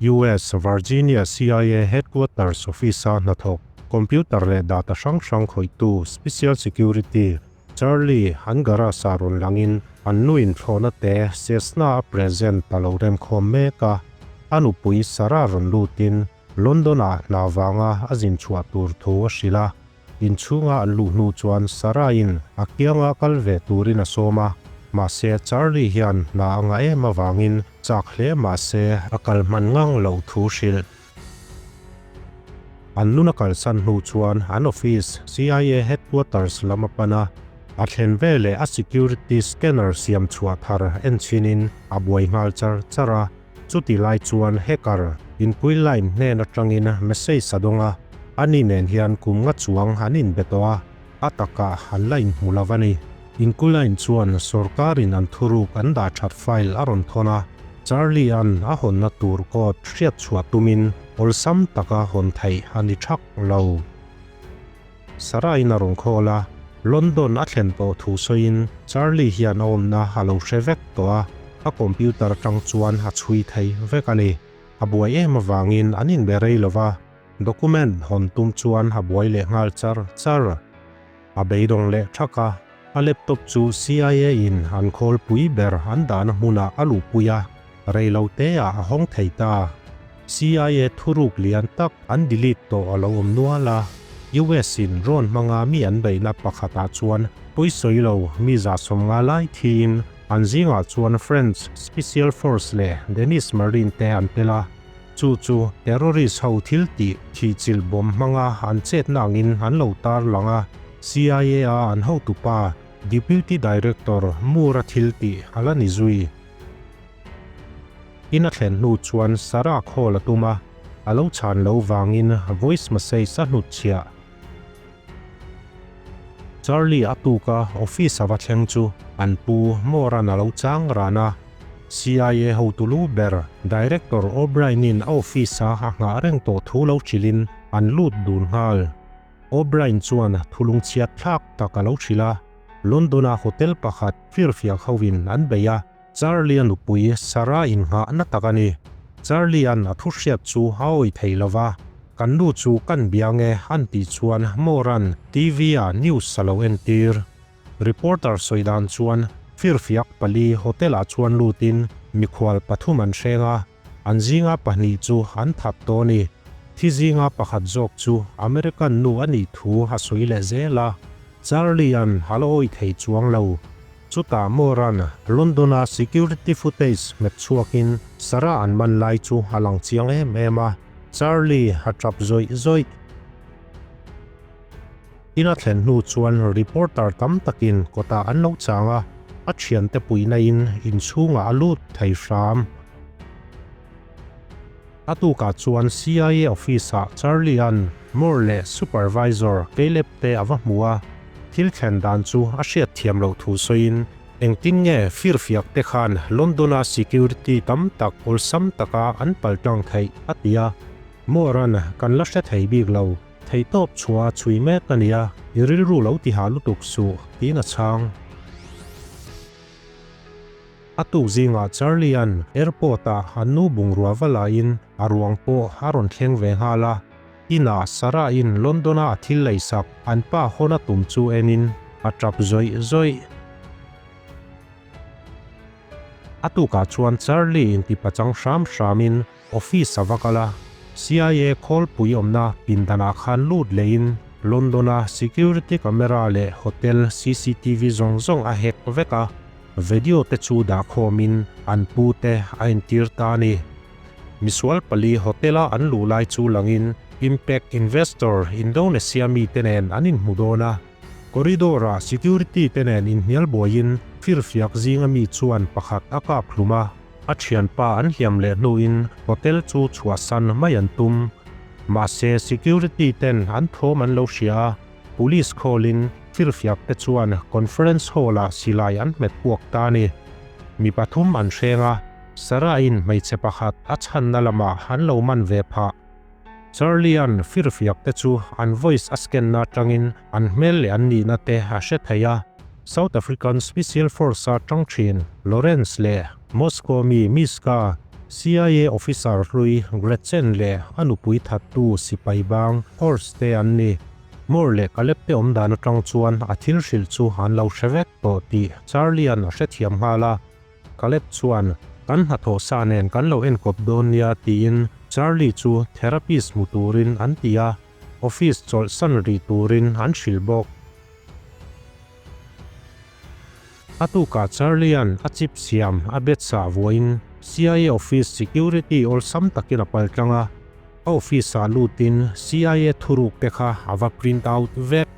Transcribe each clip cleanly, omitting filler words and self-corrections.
US Virginia CIA Headquarters Office-a hnathawk, computer leh data hrang hrang khawihtu Special Security Charlie an garage-ah rawn langin an nuin thlawhna te Cessna a present a lo remkhawm mek a, a nupui Sarah rawn lutin London-ah hna vanga a zin chhuah tur thu a hrilh a. Inchhunga an luh hnu chuan Sarah-in a kianga kal ve turin a sawm a, mahse Charlie hian hna a ngah em avangin chak hle mahse a kal hman ngang loh thu hrilh. An nun a kalsan hnu chuan an office CIA headquarters lam a pan a, a thlen veleh a security scanner siam chhuah thar en chhinin a buai nghal char char a. Chuti lai chuan hacker inpui line hnen atangin message a dawng a, ani nen hian kum nga chuang an inbe tawh a, a takah an la inhmu lo a ni. Inpui line chuan sorkarin an thuruk an dah that file a rawn thawn a, Charlie-a'n a hawnna tur code hriat chhuah tumin awlsam taka hawn theih a ni thak lo. Sarah-in a rawn call a, London a thlen tawh thu sawiin Charlie hian a awmna a lo hre vek tawh a, a computer atang chuan a chhui thei vek a ni. A buai em avangin an inbe rei lo va, document hawn tum chuan a buai leh nghal char char. A beidawng leh thak a, a laptop chu CIA in an khawl pui ber an dahna hmunah a luhpui a, rei lo te ah a hawng thei ta. CIA thuruk lian tak an delete tawh a lo awm nual a, US in drone hmanga mi an beihna pakhatah chuan pawisawi lo mi 150 lai thiin an zingah chuan French Special Force leh Danish Marine te an tel a, chu chu terrorist ho thil tih thihchilh bawm hmanga an chetna angin an lo tarlang a, CIA a an hotupa Deputy Director Moore-a thil tih a la ni zui. In a thlen hnu chuan Sarah call a tum a, a lo chhan lo vangin voice message a hnut chhiah. Charlie a tuk a office a va thleng chu an pu Moran a lo chang ran a, CIA hotu lu ber Director O'Brien-in a office a a nghah reng tawh thu lo hrilhin an lut dun nghal. O'Brien chuan thulungchhiat thlak tak a lo hrilh a, London-a hotel pakhat firfiak hoin an bei a, Charlie-a nupui Sarah innghahna tak a ni. Charlie-a'n a thu hriat chu a awi thei lo va, Kan nu chu kan bia nge an tih chuan Moore-a'n TV-ah news a lo entir. Reporter sawi dan chuan firfiak pali hotel-ah chuan lutin mikhual pathum an hreng a, an zinga pahnih chu an that tawh a ni. Thi zinga pakhat zawk chu American nu a nih thu a sawi leh zel a, Charlie-a'n a la awi thei chuang lo. Chutah Moran London-a security footage hmet chhuakin Sarah an man lai chu a lang chiang em em a, Charlie a tap zawih zawih. In a thlen hnu chuan reporter tam takin kawtah an lo chang a, a thiante puihna in inchhungah a lut thei hram. A tukah chuan CIA office-ah Charlie-a'n Moore leh supervisor Caleb te a va hmu a, thil thlen dan chu a hriat thiam loh thu sawiin, Engtin nge firfiak te khan London-a security tam tak awlsam taka an pal tlang theih? a ti a. Moore-a'n, Kan la hre thei bik lo, theihtawp chhuah a chhui mek a nia, i rilru lo ti hah lutuk suh, tiin a chhang. A tuk zingah Charlie-a'n airport-ah an nu bungrua va laiin a ruang pawh a rawn thleng ve nghal a. Inah Sarah-in London-a a thil leisak an pa hawn a tum chu enin a tap zawih zawih. A tukah chuan Charlie intipachang hram hramin office a va kal a, CIA khawlpui awmna pindanah khan lut lehin London-a security camera leh hotel cctv zawng zawng a hack vek a, video te chu dah khawmin an pu te a entir ta a ni. Misual pali hotel-a an luh lai chu langin Impact Investor Indonesia mite nen an inhmu dawn a, corridor-ah security te nen inhnial buaiin firfiak zinga mi chuan pakhat a kap hlum a. A thianpa an hliam leh hnuin hotel chu chhuahsan mai an tum. Mahse security ten an thawm an lo hria a, police call-in firfiak te chuan conference hall-ah silai an hmet puak ta a ni. Mi pathum an hreng a, Sarah-in hmeichhe pakhat a chhanna lamah an lo man ve phah. Charlie-a'n firfiak te chu an voice a scan-na atangin an hmel leh an nihna te a hre thei a. South African Special Force-a tang thin Lawrence leh Moscow mi Miska, CIA officer hlui Gretchen leh a nupui thattu sipai bang Horst te an ni. Moore leh Caleb te awm dan atang chuan a thil hrilh chu an lo hre vek tawh tih Charlie-a'n a hrethiam nghal a. Caleb chuan, Kan hnathawh sa nen kan lo enkawp dawn nia tiin Charlie chu therapist hmu turin an ti a, office chawlhsan rih turin an hrilh bawk. A tukah Charlie-a'n a chip siam a bet sah vuahin CIA office security awlsam takin a pal tlang a, a office-ah lutin CIA thuruk te kha a va print out vek.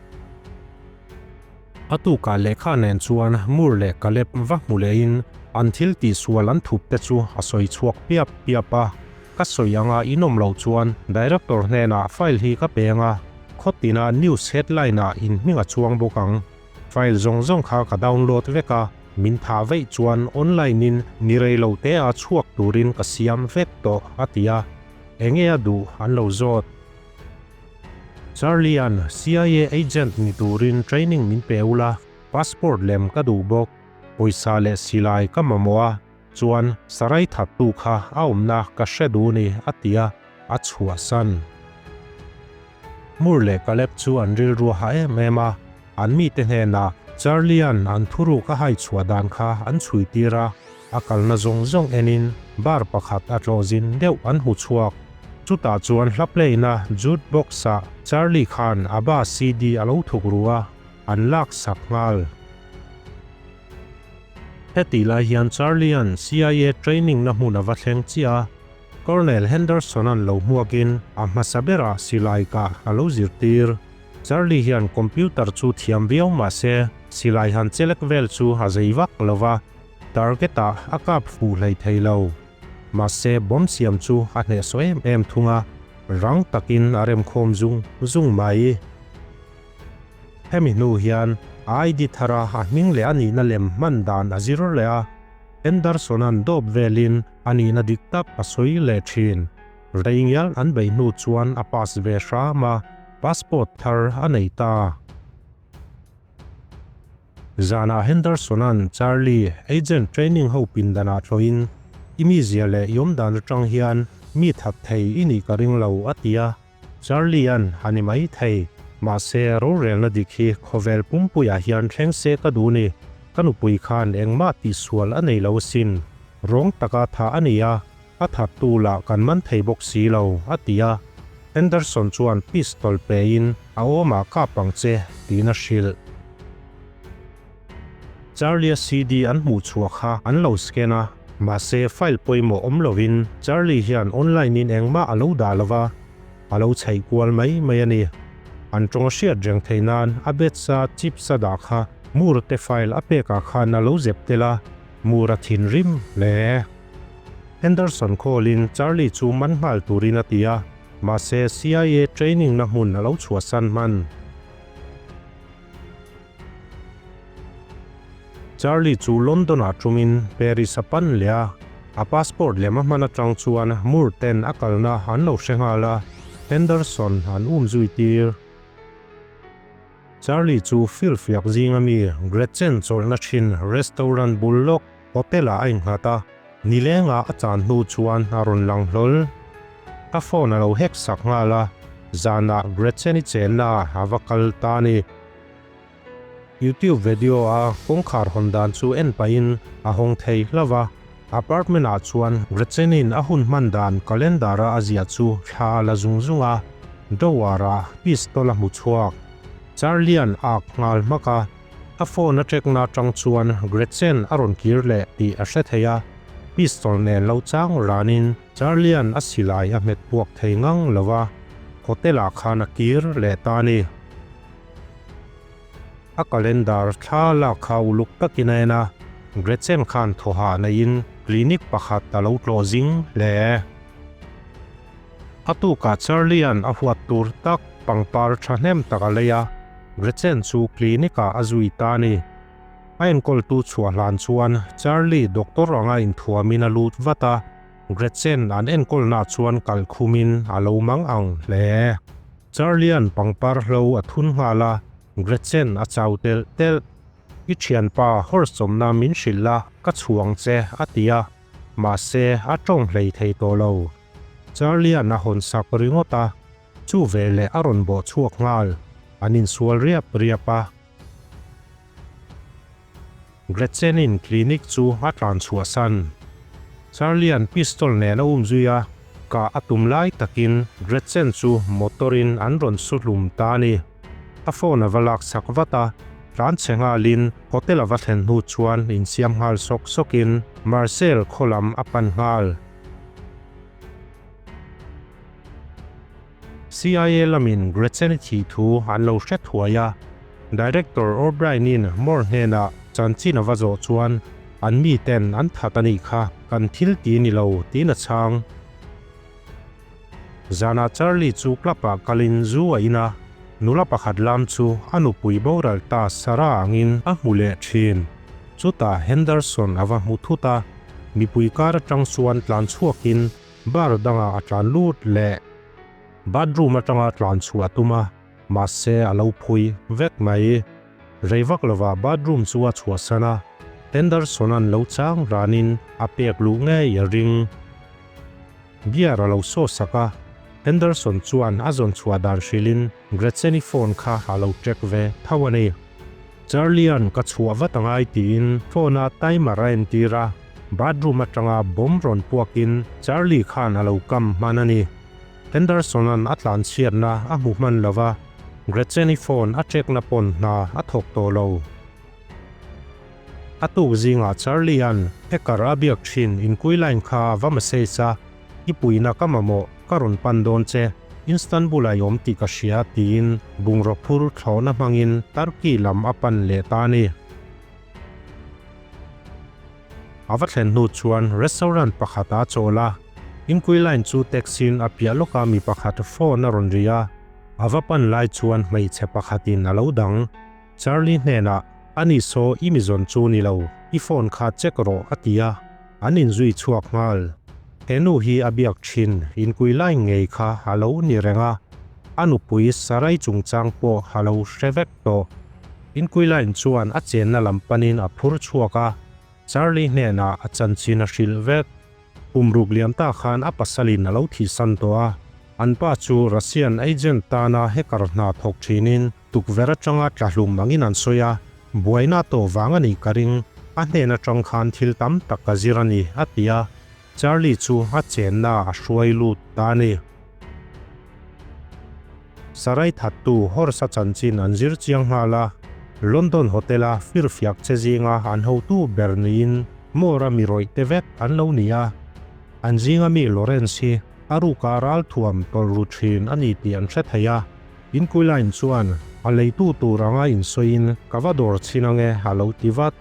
A tukah lehkha nen chuan Moore leh Caleb va hmu lehin an thil tihsual an thup te chu a sawi chhuak piap piap a. Ka sawi anga in awm loh chuan Director hnenah file hi ka peng a, khawtina news headline ah in hming a chuang bawk ang. File zawng zawng kha ka download vek a, min thah veih chuan online in ni rei lo te a chhuak turin ka siam vek tawh a ti a, enge a duh an lo zawt. Charlie-a'n CIA agent ni turin training min pe ula, passport lem ka duh bawk, pawisa leh silai ka mamawh a, chuan sarai thattu kha a awmna ka hre duh ni a ti a, a chhuahsan. Moore leh Caleb chu an rilru a ha em em a, an mite hnenah Charlie-a'n an thuruk a hai chhuah dan kha an chhui tir a, a kalna zawng zawng enin bar pakhat a tlawh zin deuh an hmu chhuak. Chutah chuan hla play-na jute box-ah Charlie khan a ba CD a lo thuk ru a, an lak sak nghal. Hetih lai hian Charlie-a'n CIA training-na hmun a va thleng chiah a, Colonel Henderson-a'n lo hmuakin a hmasa berah silai kah a lo zirtir. Charlie hian computer chu thiam viau mah se, silai han chelek vel chu a zei vak lo va, target-ah a kap fuh hlei thei lo. Mahse, bomb siam chu a hnehsawh em em thung a, rang takin a remkhawm zung zung mai. Hemi hnu hian ID thara a hming leh a nihna lem hman dan a zir leh a, Henderson-a'n dawp velin a nihna dik tak a sawi leh thin. Rei ngial an beih hnu chuan a pass ve hram a, passport thar a nei ta. Zanah Henderson-a'n Charlie agent training ho pindanah tlawhin, I mizia leh i awmdan atang hian mi that thei i nih ka ring lo, a ti a. Charlie-a'n a ni mai thei, mahse rorelna dik hi khawvel pumpuiah hian thleng se ka duh ni, ka nupui khan engmah tihsual a nei lo asin, rawng taka tha a ni a, a thattu lah kan man thei bawk si lo, a ti a. Henderson chuan pistol pein a awmah kap ang che tiin a hrilh. Charlie-a CD an hmuh chhuah kha an lo scan a, mahse file pawimawh awm lovin Charlie hian online in engmah a lo dah lo va, a lo chheih kual mai mai a ni. An tawng a hriat reng theih nan a betsa chips a dah kha Moore te file a pekah khan a lo zep tel a, Moore a thinrim hle. Henderson call-in Charlie chu man nghal turin a ti a, mahse CIA training na hmun a lo chhuahsan hman. Charlie chu London-ah ṭumin Paris a pan leh a, a passport lem a hman aṭang chuan Moore ten a kalna an lo hre nghal a, Henderson an um zui tir. Charlie chu firfiak zinga mi Gretchen chawlhna ṭhin restaurant bul lawk hotel-ah a innghat a, nilengah a chan hnu chuan a rawn lang hlawl. A phone a lo hack sak nghal a, zanah Gretchen-i chenna a va kal ta a ni. YouTube video a kawngkhar hawn dan chu en pahin a hawng thei hlauh a, apartment ah chuan Gretchen-in a hun hman dan calendar a a ziah chu thla a la zung zung a, drawer ah pistol a hmu chhuak. Charlie-a'n ak nghal hmak a, a phone a check na atang chuan Gretchen a rawn kir leh tih a hre thei a, pistol nen lo chang ranin Charlie-a'n a silai a hmet puak thei ngang lo va, hotel ah khan a kir leh ta a ni. A calendar thla lak kha uluk takin a en a, Gretchen khan thawhah neiin clinic pakhat a lo tlawh zing hle. A tukah Charlie-a'n a huat tur tak pangpar thahnem tak a lei a, Gretchen chu clinic-ah a zui ta a ni. A enkawltu chhuah hlan chuan Charlie doctor anga inthuamin a lut vat a, Gretchen an enkawlnaah chuan kalkhumin a lo mang ang hle. Charlie-a'n pangpar hlo a thun nghal a, Gretchen a chau telh telh. I thianpa horse chawmna min hrilh la, ka chhuang che, a ti a. Mahse, a tawng hlei thei tawh lo. Charlie-a'n a hawn sak ringawt a, chu veleh a rawn bawh chhuak nghal. An insual riap riap a. Gretchen-in clinic chu a tlan chhuahsan. Charlie-a'n pistol nen a um zui a, kah a tum lai takin Gretchen chu motor-in an rawn su hlum ta a ni. A phone a va lak sak vat a, tlan chhe nghalin hotel a va thlen hnu chuan insiam nghal sawk sawkin Marcel khaw lam a pan nghal. CIA lamin Gretchen-i thih thu an lo hre thuai a, Director O'Brien-in Moore hnenah chanchin a va zawh chuan an miten an that a nih kha, kan thil ti ni lo tiin a chhang. Zanah Charlie chu club-ah kalin zu a in a, nula pakhat lam chu a nupui boral ta Sarah angin a hmu leh thin. Chutah Henderson a va hmu thut a, mipui kar atang chuan tlan chhuakin bar dangah a tlan lut leh. Bathroom atanga tlan chhuah a tum a, mahse a lo phui vek mai. Rei vak lovah bathroom chu a chhuahsan a, Henderson-a'n lo chang ranin a pek luh ngei a ring. Beer a lo saw sak a, Henderson chuan a zawn chhuah dan hrilhin Gretchen-i phone kha a lo check ve tho a ni. Charlie-a'n ka chhuah vat angai tiin phone-a timer a entir a, bathroom atanga bomb rawn puakin Charlie khan a lo kam hman a ni. Henderson-a'n a tlanchhiatna a hmu hman lo va, Gretchen-i phone a check-na pawn hna a thawk tawh lo. A tuk zingah Charlie-a'n hacker a biak thin inkui line kha a va message a, I puina ka mamawh, ka rawn pan dawn che, Istanbul-a i awm tih ka hria tiin bungraw phur thlawhna hmangin Turkey lam a pan leh ta a ni. A va thlen hnu chuan restaurant pakhat a chawl a, inkui line chu taxi-in a piah lawka mi pakhat phone a rawn ri a, a va pan lai chuan hmeichhe pakhatin a lo dang. Charlie hnenah, Ani saw i mi zawn chu ni lo, i phone kha check rawh a ti a, an inzui chhuak nghal. He nu hi a biak thin inkui lai ngei kha a lo ni reng a, a nupui Sarai chungchang pawh a lo hre vek tawh. Inkui line chuan a chenna lam panin a phur chhuak a, Charlie hnenah a chanchin a hrilh vek. Kum ruk liam ta khan a pasalin a lo thihsan tawh a, an pa chu Russian agent tana hacker hna thawk thinin tukverh atanga tla hlum angin an sawi a, buaina tawh vang a nih ka ring, a hnen atang khan thil tam tak ka zir a ni, a ti a, Charlie chu a chenna a hruai lut ta a ni. Sarai thattu Horse-a chanchin an zir chiang nghal a, London Hotel-a firfiak che zinga an hotu ber niin Moore-a mi rawih te vek an lo ni a, an zinga mi Lawrence hi a ruka ralthuam tawlh ru thin a ni tih an hre thei a. Inquiline chuan a leitu tur anga insawiin ka va dawr chhin ange a lo ti vat.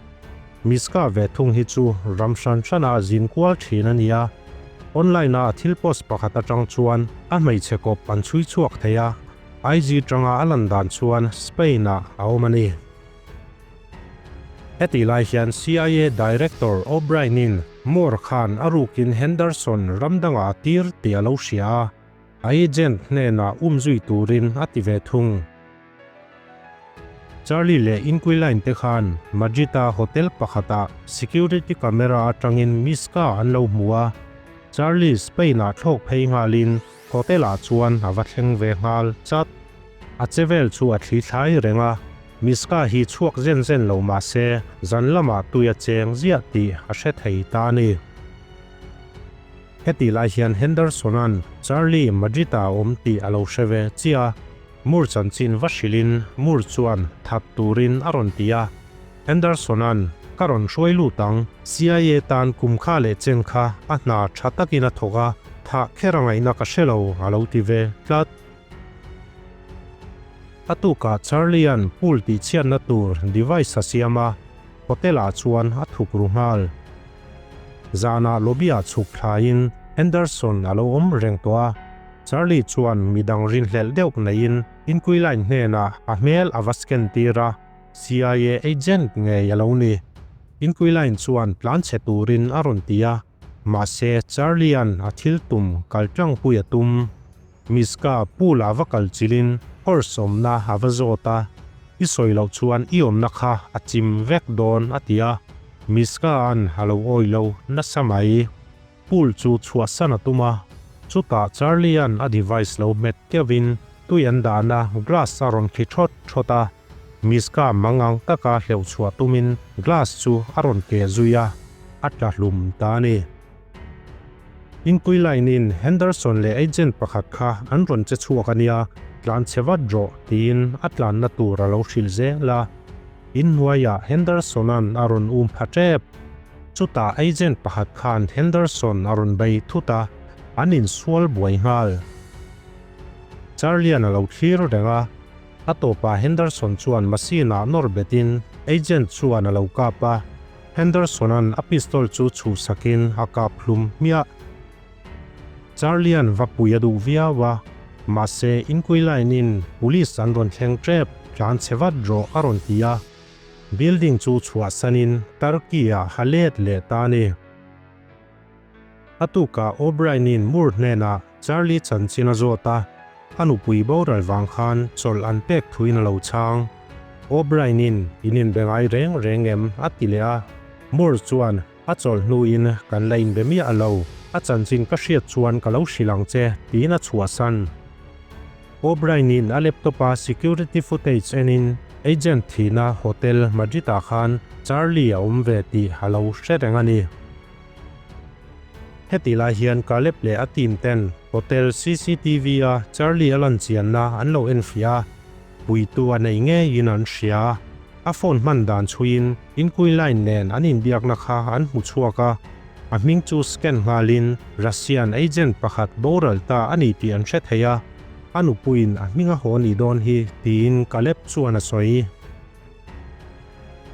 Miska ve thung hi chu ram hran hrana zin kual thin a ni a, online-a a thil post pakhat atang chuan a hmeichhe kawp an chhui chhuak thei a, IG tanga a lan dan chuan Spain-ah a awm a ni. Hetih lai hian CIA Director O'Brien-in Moore khan a rukin Henderson ram dangah a tir tih a lo hria a, a agent hnenah umzui turin a ti ve thung. Charlie leh Inquiline te khan Madrid-a hotel pakhatah security camera atangin Miska an lo hmu a, Charlie Spain-ah thlawk phei nghalin hotel-ah chuan a va thleng ve nghal chat. A che vel chu a thli thlai reng a, Miska hi chhuak zen zen lo mah se zan lamah tui a cheng ziah tih a hre thei ta a ni. Hetih lai hian Henderson-a'n Charlie Madrid-ah a awm tih a lo hre ve chiah a. Moore chanchin va hrilhin Moore chuan that turin a rawn ti a, Henderson-a'n ka rawn hruai lut ang, CIA tan kum kha leh chen kha a hna tha takin a thawk a, thah kher a ngaihna ka hre lo a lo ti ve tlat. A tukah Charlie-a'n pool tihchhiatna tur device a siam a, hotel-ah chuan a thuk ru nghal. Zanah lobby-ah chhuk thlaiin Henderson a lo awm reng tawh a, Charlie chuan midang rinhlelh deuh neiin Inquiline hnenah a hmel a va scan tir a, CIA agent ngei a lo ni. Inquiline chuan tlan chhe turin a rawn ti a, mahse Charlie-a'n a thil tum kal tlangpui a tum. Miska pool-ah va kal chilin horse awmna a va zawt a, I sawi loh chuan i awmna kha a chim vek dawn a ti a, Miska-a'n a lo awih lo nasa mai. Pool chu chhuahsan a tum a, chutah Charlie-a'n a device lo hmet keuhin tui an dahna glass a rawn khi thawt thawt a. Miska mangang taka hleuh chhuah tumin glass chu a rawn keh zui a, a tla hlum ta a ni. Inpui line-in Henderson leh agent pakhat kha an rawn che chhuak a nia, tlan chhe vat rawh tiin a tlanna tur a lo hrilh zel a. Inhnuaiah Henderson-a'n a rawn um pha tep. Chutah agent pakhat khan Henderson a rawn bei thut a, an insual buai nghal. Charlie-a'n a lo thlir reng a, a tawpah Henderson chuan machine-ah nawr betin agent chuan a lo kap a, Henderson-a'n a pistol chu chhuhsakin a kap hlum hmiah. Charlie-a'n va pui a duh viau a, mahse inquiry line-in police an rawn thleng tep, tlan chhe vat rawh a rawn ti a. Building chu chhuahsanin Turkey-ah ha let leh ta a ni. A tukah O'Brien-in Moore hnenah Charlie chanchin a zawt a, a nupui boral vang khan chawlh an pek thuin a lo chhang. O'Brien-in in inbe ngai reng reng em? a ti leh a. Moore chuan, A chawlh hnuin kan la inbe miah lo, a chanchin ka hriat chuan ka lo hrilh ang che, tiin a chhuahsan. O'Brien-in a laptop-a security footage enin agent thihna Hotel Madrid-ah khan Charlie a awm ve tih a lo hre reng a ni. Heti lai hian Caleb leh a team ten hotel CCTV-a Charlie a lan chianna an lo enfiah a, puitu a nei ngeiin an hria. A phone hman dan chhuiin inquiry line nen an inbiakna kha an hmu chhuak a, a hming chu scan nghalin Russian agent pakhat boral ta a ni tih an hre thei a, a nupuiin a hming a haw nih dawn hi tiin Caleb chuan a sawi.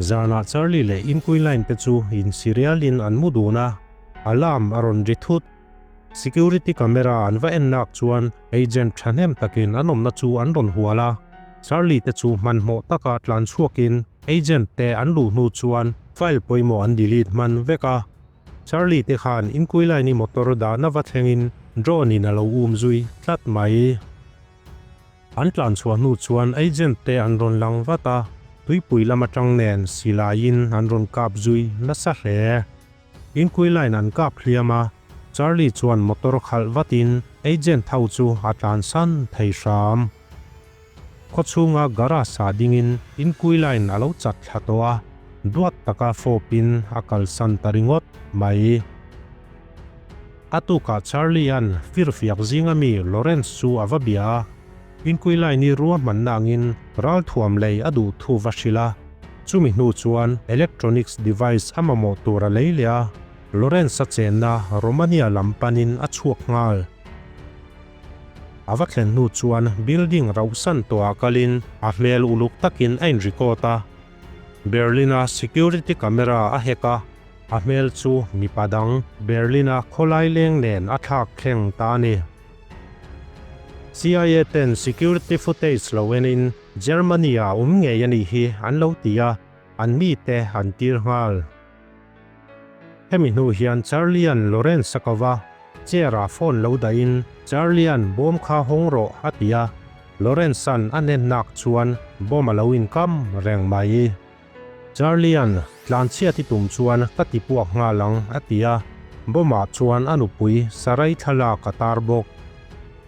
Zanah Charlie leh Inquiline line te chu insi rialin an mu dun a, alarm a rawn ri thut. Security camera an va en nak chuan agent thahnem takin an awmna chu an rawn hual a, Charlie te chu hmanhmawh taka tlan chhuakin agent te an luh hnu chuan file pawimawh an delete hman vek a. Charlie te khan Inquiline-i motor dahna va thlengin drone in a lo um zui tlat mai. An tlan chhuah hnu chuan agent te an rawn lang vat a, tuipui lam atang nen silaiin an rawn kap zui nasa hle. Inquiry line an kap hliam a, Charlie chuan motor khalh vatin agent ho chu a tlansan thei hram. Khawchhunga garage ah dingin inquiry line a lo chat thla tawh a, duat taka fawpin a kalsan ta ringawt mai. A tukah Charlie-a'n firfiak zinga mi Lawrence chu a va bia a, Inquiline-i ruahmanna angin ralthuam lei a duh thu va hrilh a. Chumi hnu chuan electronics device a mamawh tur a lei leh a, Lawrence-a chenna Romania lam panin a chhuak nghal. A va thlen hnu chuan building rauhsan tawhah kalin a hmel uluk takin a in-record a, Berlin-a security camera a hack a, A hmel chu mipa dang Berlin-a khawlai leng nen a thlak thleng ta a ni. CIA ten security footage lo enin Germany-a awm ngei a nih hi an lo ti a, an mite an tir nghal. Hemi hnu hian Charlie-a'n Lawrence a ko va, chair-ah phone lo dahin Charlie-a'n bawm kha hawng rawh a ti a, Lawrence-a'n a nennak chuan bomb a lo inkam reng mai. Charlie-a'n tlanchhiat i tum chuan ka ti puak nghal ang a ti a, bomb-ah chuan a nupui Sarai thlalak a tar bawk.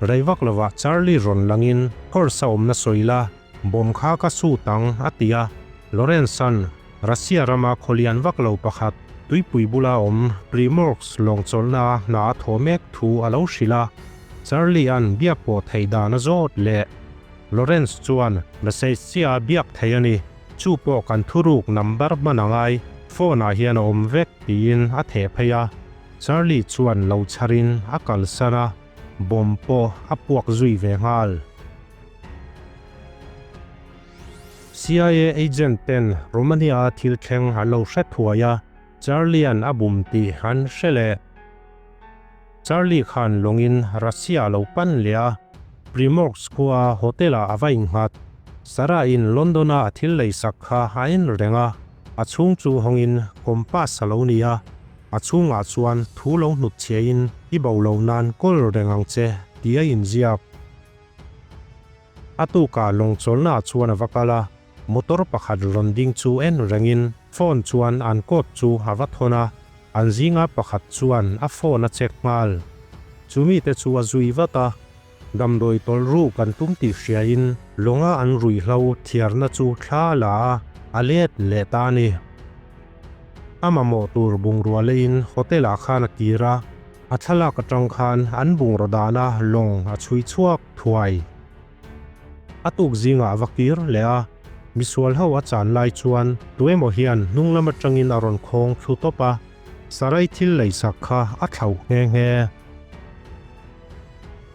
Rei vak lovah Charlie rawn langin horse a awmna sawi la, bomb kha ka sut ang a ti a, Lawrence-a'n Russia rama khawlian vak lo pakhat tuipui bula awm Primorsk lawng chawlhna a hna a thaw mek thu a lo hrilh a, Charlie-a'n biak pawh theih dan a zawt leh. Lawrence chuan message chiah a biak thei a ni. Chu pawh kan thuruk number hman a ngai, phone ah hian a awm vek tiin a theh phei a. Charlie chuan lo chharin a kalsan a, bomb pawh a puak zui ve nghal. CIA agent ten Romania a thil thleng an lo hre thuai a, Charlie-a'n a bum tih an hre leh. Charlie khan lawngin Russia a lo pan leh a, Primorsk khua hotel-ah a va innghat. Sarah-in London-a a thil leisak kha a en reng a, a chhung chu hawngin compass a lo ni a, a chhungah chuan thu lo hnut chhiain i bo lo nan kawl reng ang che tih a inziak. A tukah lawng chawlhnaah chuan a va kal a, motor pakhat rawn ding chu en rengin phone chuan an code chu a va thawn a. An zinga pakhat chuan a phone a check nghal. Chumi te chu a zui vat a. Damdawi tawlh ruk an tum tih hriain lawnga an ruihhlo thiarna chu thla a la a, a let leh ta a ni. A mamawh tur bungrua leiin hotel ah khan a kir a, a thlalak atang khan an bungraw dahna lawng a chhui chhuak thuai. A tuk zingah a va kir leh a, misual ho a chan lai chuan tuemaw hian hnung lam atangin a rawn khawng thlu tawp a, sarai thil leisak kha a thlauh nghe nghe.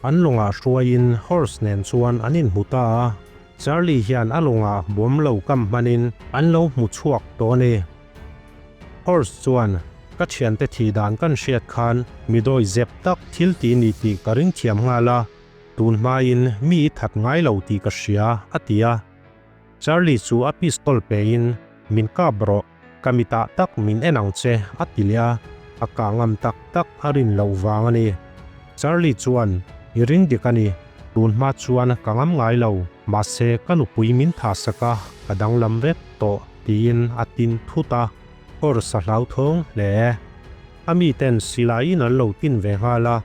An lawngah hruaiin horse nen chuan an inhmu ta a, Charlie hian a lawngah bawm lo kam hmanin an lo hmu chhuak tawh a ni. Horse chuan, Ka thiante thih dan kan hriat khan mi dawi zep tak thil ti ni tih ka ring thiam nghal a, tun hmain mi i that ngai lo tih ka hria, a ti a. Charlie chu a pistol pein, Min kap rawh, ka mitah tak min en ang che, a ti leh a, a kah ngam tak tak a rin loh vang a ni. Charlie chuan, I ring dik a ni, tun hma chuan ka ngam ngai lo, mahse ka nupui min tha sak a, ka danglam vek tawh, tiin a tin thut a, horse a hlauthawng hle. A miten silaiin an lo tin ve nghal a,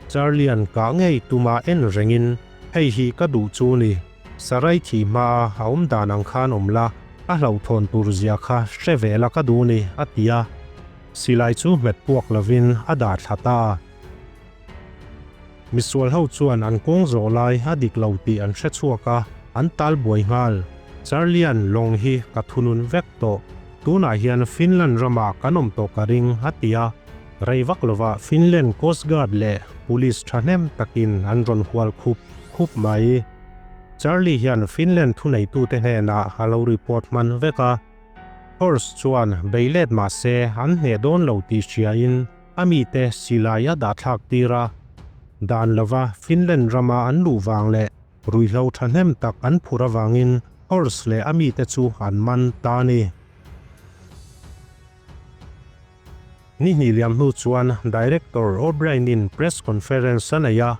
Charlie-a'n kah ngei tuma en rengin, Hei hi ka duh chu ni, Sarai thih hmaa a awm dan ang khan awm la, a hlauhthawn tur zia kha hre ve la ka duh ni, a ti a. Silai chu hmet puak lovin a dah thla ta. Misual ho chuan an kawng zawh lai a dik lo tih an hre chhuak a, an tal buai nghal. Charlie-a'n lawng hi ka thunun vek tawh. Tunah hian Finland ramah kan awm tawh ka ring, a ti a. Rei vak lovah Finland Coast Guard leh Police thahnem takin an rawn hual khup khup mai. Charlie hian Finland thuneitute hnenah a lo report hman vek a. Horse chuan bei let mah se an hneh dawn lo tih hriain a mite silai a dahthlak tir a. Dan lova Finland rama an luh vang leh ruihhlo thahnem tak an phur avangin Horse leh a mite chu an man ta a ni. Ni hnih liam hnu chuan Director O'Brien-in press conference a nei a,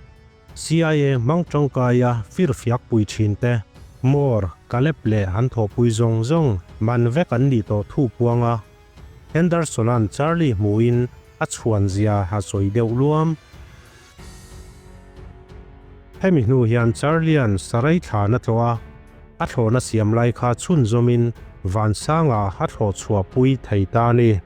CIA hmang tangkaia firfiak pui thin te, Moore, Caleb leh an thawhpui zawng zawng man vek an nih tawh thu puang a. Henderson-a'n Charlie hmuhin a chhuan zia a sawi deuh luam. Hemi hnu hian Charlie-a'n sarai thlan a tlawh a, a thlawhna siam lai kha chhunzawmin Vansanga a thlawh chhuahpui thei ta a ni.